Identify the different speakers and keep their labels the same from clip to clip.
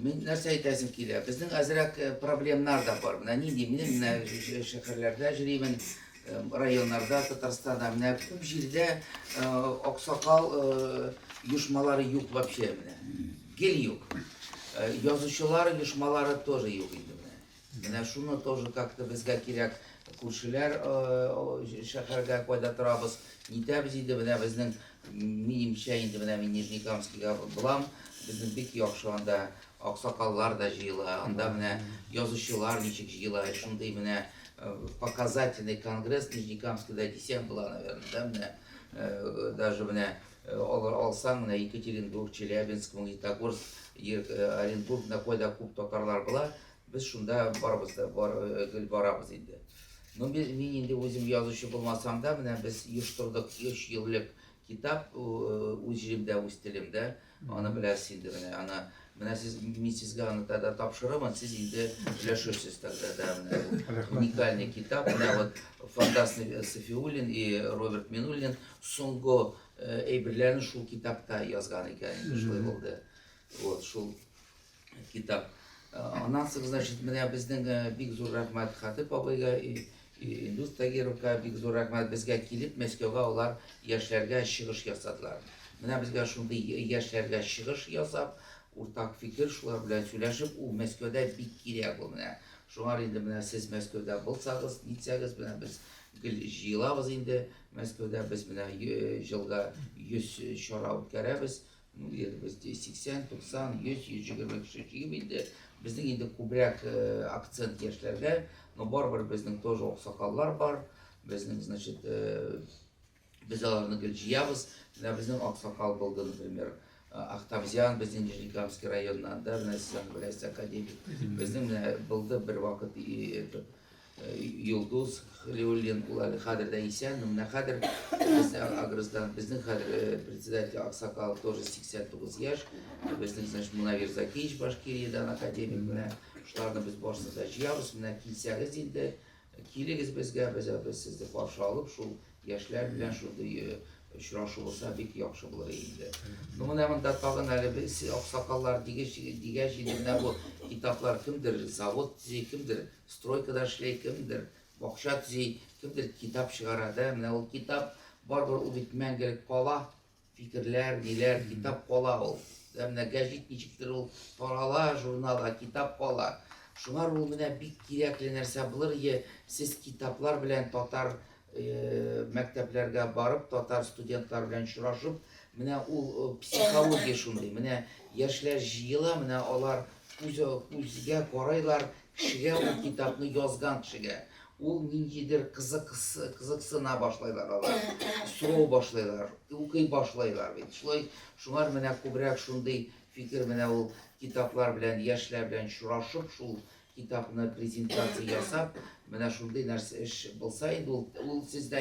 Speaker 1: Мин нәрсә әйтәсем килә? Безнең әзрәк проблемнар да бар. Менә нинди минем менә шәһәрләрдә җөрибен, районнарда, Татарстанда менә күп җирдә аксакал оешмалары юк вообще менә. Гел юк. Язучылар оешмалары тоже юк инде менә. Менә шуны тоже как-то безгә кирәк. Күршеләр шәһәргә кайда торабыз, нитәбез инде менә безнең минемчә инде менә мин Нижнекамскига булам. Безнең бик яхшы анда аксакаллар да җыела, анда менә язучылар ничек җыела, шундый менә показательный конгресс Нижнекамскида дисәң була, наверное, да, менә даже менә алар алсаң, менә Екатеринбург, Челябинск, Магнитогорск, Оренбург, менә кайда күп татарлар була, Без шунда барыбыз да бар, гел барабыз инде. Ну, мин, мин инде үзем язучы булмасам да, менә без оештырдык 3 ел элек китап үз җиремдә, үз телемдә. Аны беләсез инде менә, аны менә сез мин сезгә аны тогда тапшырырмын, сез инде өләшерсез тогда, да, менә уникальный китап. Менә вот Фандас Софиуллин и Роберт Минуллин соңгы әйберләрен шул китапта язган икән инде, шулай булды. Вот шул китап. Аннан соң, значит, менә безнең бик зур рәхмәт Хатыйп абыйга, Индус Тагировка бик зур рәхмәт. Безгә килеп, Мәскәүгә алар яшьләргә чыгыш ясадылар. Менә безгә шундый яшьләргә чыгыш ясап, уртак фикер шулар белән сөйләшеп, ул Мәскәүдә бик кирәк ул менә. Шуңар инде менә сез Мәскәүдә булсагыз, нитсәгез, менә без гел җыелабыз инде Мәскәүдә, без менә җылга 100 чара үткәрәбез. Ну, где-то без 80, 90, 100, 120 кеше җыеп инде. Безнең инде күбрәк э, акцент яшьләргә, но барыбер безнең тоже аксакаллар бар. Безнең, значит, э, без аларны гел җыябыз. Менә безнең аксакал булды, например, э, Ахтамзян безнең Нижнекамский районнан, да, менә сез аны беләсез, академик. Безнең менә булды бер вакыт этот, Йолдыз Хәлиуллин, ул әле хәзер дә исән, но менә хәзер безнең Агрыздан, безнең хәзер председатель Аксакал тоже 89 яшь, безнең, значит, Мунавир Закиевич Башкириядән академик, менә шуларны без барысын да җыябыз, менә килсәгез инде, килегез безгә, без, без сезне каршы алып, шул яшьләр белән шундый очрашу булса, бик яхшы булыр инде. Ну, менә монда тагын әле без аксакаллар дигәч, дигәч инде менә бу китаплар кемдер завод төзи, кемдер Стройкада эшли, кемдер бакча төзи, кемдер китап чыгара да. Менә ул китап барыбер ул бит мәңгелек кала. Фикерләр, ниләр, китап кала ул. Да, менә гәҗит ничектер ул тарала, журнал, ә китап кала. Шуңар ул менә бик кирәкле нәрсә булыр е, сез китаплар белән татар мәктәпләргә барып, татар студентлар белән очрашып, менә ул психология шундый. Менә яшьләр җыела, менә алар күз күзгә карайлар, кешегә ул китапны язган кешегә. Ул ниндидер кызыксына башлайлар алар. Сорау башлайлар, укый башлайлар бит. Шулай, шуңар менә күбрәк шундый фикер менә ул китаплар белән, яшьләр белән очрашып, шул китапны презентация ясап, менә шундый нәрсә эш булса инде ул, ул сездә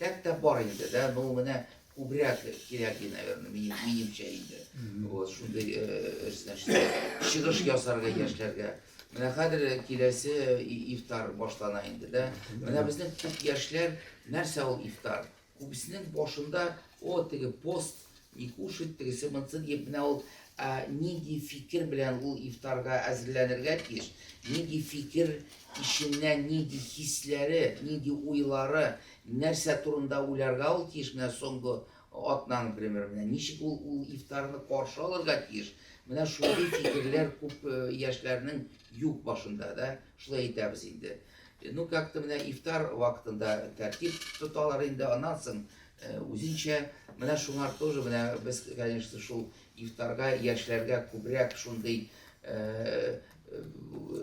Speaker 1: тәк тә бар инде, да, но менә күбрәк кирәк, наверное, минемчә инде. Вот шундый эш, значит, чыгыш ясарга яшьләргә. Менә хәзер киләсе ифтар башлана инде, да. Менә безнең күп яшьләр, нәрсә ул ифтар? Күбесенең башында, о, теге пост, не кушать, тегесе монысы диеп, менә ул нинди фикер белән ул ифтарга әзерләнергә тиеш, нинди фикер эченнән нинди хисләре, нинди уйлары, нәрсә турында уйларга ул тиеш, менә соңгы атна, например, менә ничек ул ул ифтарны каршы алырга тиеш. Менә шундый фикерләр күп яшьләрнең юк башында, да, шулай әйтәбез инде. Ну, как-то менә ифтар вакытында тәртип тоталар инде, аннан соң үзенчә. Менә шуңар тоже менә без, конечно, шул ифтарга яшьләргә күбрәк шундый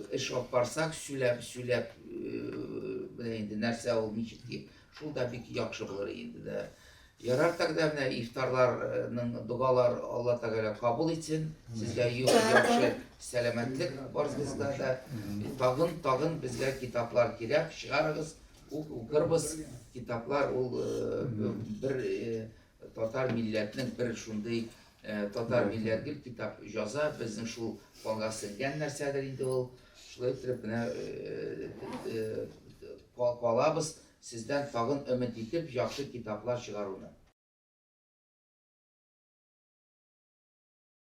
Speaker 1: эш алып барсак, сөйләп, сөйләп, менә инде нәрсә ул, ничек дип, шул да бик яхшы булыр инде дә. Ярар тогда менә ифтарларның догалар Алла Тәгалә кабул итсен. Сезгә яхшы сәламәтлек барыгызга да. Тагын, тагын безгә китаплар кирәк, чыгарыгыз, укырбыз. Китаплар ул бер татар милләтнең бер шундый татар милләт гел китап яза, безнең шул канга сеңгән нәрсәдер инде ул. Шулай итеп менә калабыз. Сездән тагын өмет итеп, яхшы китаплар чыгаруны.